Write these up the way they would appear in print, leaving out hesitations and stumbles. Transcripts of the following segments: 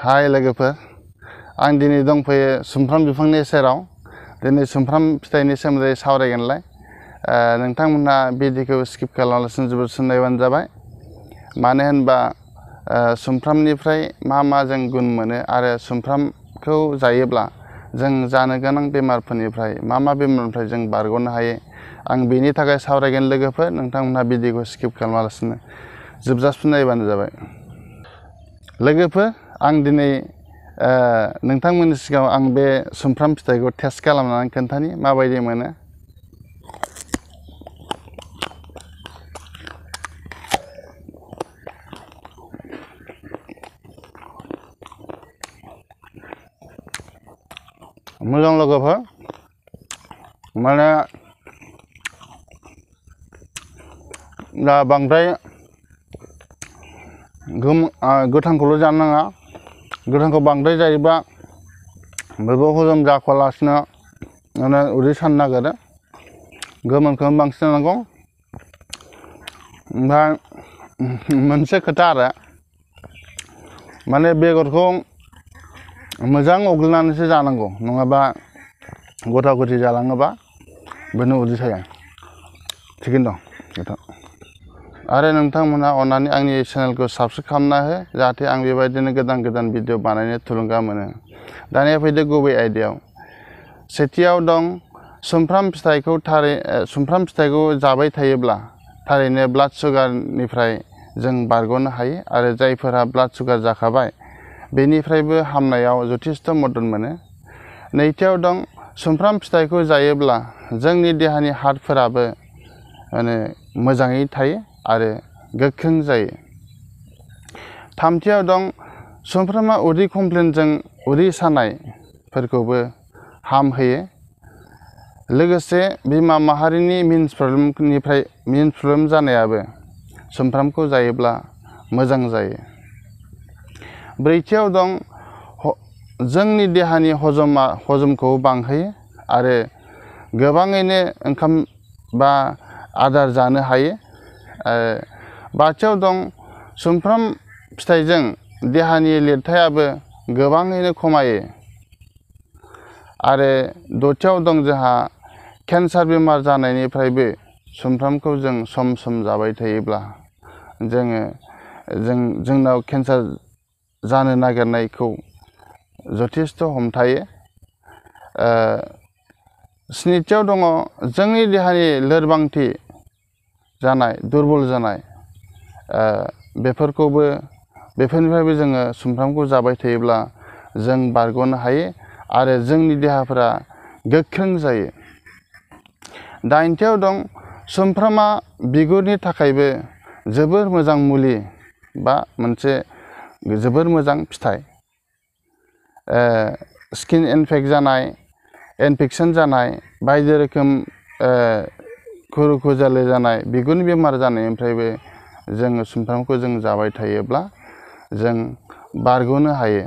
हाय लोगोफोर आं दिनै दंफैयो सुमफ्राम बिफांनि सेराव दिनै सुमफ्राम फिथाइनि सोमोन्दै सावरायगोनलाय नोंथांमोनहा भिडिअखौ स्किप खालामालासिनो जोबोद नायबानो जाबाय मानो होनबा सुमफ्रामनिफ्राय मा जों गुन मोनो आरो सुमफ्रामखौ जायोब्ला जों जानो गोनां बेमारफोरनिफ्राय मा बेमारनिफ्राय जों बारग'नो हायो आं बेनि थाखाय सावरायगोन लोगोफोर नोंथांमोनहा भिडिअखौ स्किप खालामालासिनो जोबजासिम नायबानो जाबाय लोगोफोर आं दिनै नोंथांमोननि सिगाङाव आं बे सुमफ्राम फिथाइखौ टेस्ट खालामनानै खोन्थानि माबायदि मोनो मोजां लोगोफोर माने दा बांद्राय गोथांखौल' जानो नाङा गोथांखौ बांद्राय जायोबा बेखौ हजम जाख'लासिनो माने उदै सानो नागिरो गोमोनखौ बांसिन जानांगौ ओमफ्राय मोनसे खोथा आरो माने बेगरखौ मोजां अग्लिनानैसो जानांगौ नङाबा गथा गथि जालाङोबा बेनो उदै सायो थिगैनो दं नोंथां आरो नोंथांमोनहा अननानै आंनि चेनेलखौ साबस्क्राइब खालामना हो जाहाथे आं बेबायदिनो गोदान भिडिअ बानायनो थुलुंगा मोनो दानिया फैदो गुबै आयदायाव सेथियाव दं सुमफ्राम फिथाइखौ जाबाय थायोब्ला थारैनो ब्लाड सुगारनिफ्राय जों बारग'नो हायो आरो जायफोरा ब्लाड सुगार जाखाबाय बेनिफ्रायबो हामनायाव जथेस्थ' मदद मोनो नैथियाव दं सुमफ्राम फिथाइखौ जायोब्ला जोंनि देहानि हार्टफोराबो माने मोजाङै थायो आरो गोख्रों जायो थामथियाव दं सुमफ्रामा उदै कमप्लेनजों उदै सानायफोरखौबो हामहोयो लोगोसे बिमा माहारिनि मिन्स प्रब्लेम जानायाबो सुमफ्रामखौ जायोब्ला मोजां जायो ब्रैथियाव दं जोंनि देहानि हजमखौ बांहोयो आरो गोबाङैनो ओंखाम बा आदार जानो हायो बाथियाव दं सुमफ्राम फिथाइजों देहानि लिरथायाबो गोबाङैनो खमायो आरो दथियाव दं जोंहा केन्सार बेमार जानायनिफ्रायबो सुमफ्रामखौ जों सम जाबाय थायोब्ला जोंनाव केन्सार जानो नागिरनायखौ जथेस्थ' हमथायो स्निथियाव दङ जोंनि देहानि लोरबांथि जानाय दुरबल जानाय बेफोरनिफ्रायबो जोङो सुमफ्रामखौ जाबाय थायोब्ला जों बारग'नो हायो आरो जोंनि देहाफोरा गोख्रों जायो दाइनथियाव दं सुमफ्रामा बिगुरनि थाखायबो जोबोर मोजां मुलि बा मोनसे जोबोर मोजां फिथाइ स्किन इनफेक्शन जानाय बायदि रोखोम खुरु खुजाले जानाय बिगुरनि बेमार जानायनिफ्रायबो जोङो सुमफ्रामखौ जों जाबाय थायोब्ला जों बारग'नो हायो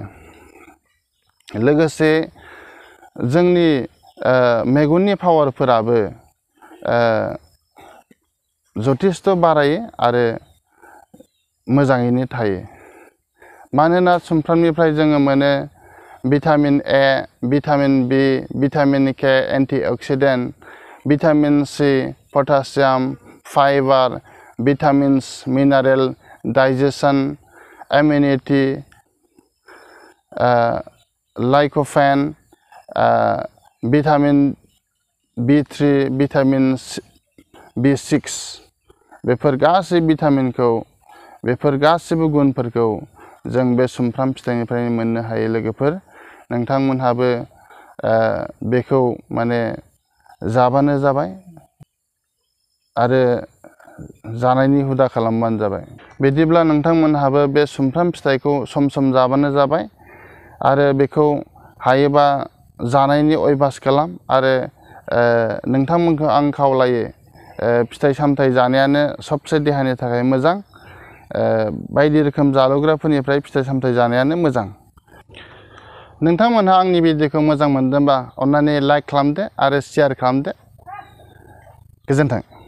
लोगोसे जोंनि मेगननि पावारफोराबो जथेस्थ' बारायो आरो मोजाङैनो थायो मानोना सुमफ्रामनिफ्राय जोङो मोनो vitamin A vitamin B vitamin K antioxidant vitamin C potassium fibre vitamins mineral digestion immunity lycopene vitamin B3 vitamin B6 बेफोर गासैबो गुनफोरखौ जों बे सुमफ्राम फिथाइनिफ्रायनो मोननो हायो लोगोफोर नोंथांमोनहाबो बेखौ माने जाबानो जाबाय आरो जानायनि हुदा खालामबानो जाबाय बिदिब्ला नोंथांमोनहाबो बे सुमफ्राम फिथाइखौ सम जाबानो जाबाय आरो बेखौ हायोबा जानायनि अयभास खालाम आरो नोंथांमोनखौ आं खावलायो फिथाइ सामथाइ जानायानो सबसे देहानि थाखाय मोजां बायदि रोखोम जालुग्राफोरनिफ्राय फिथाइ सामथाइ जानायानो मोजां नोंथांमोनहा आंनि भिडिअखौ मोजां मोनदोंबा अन्नानै लाइक खालामदो आरो शेयार खालामदो गोजोन्थों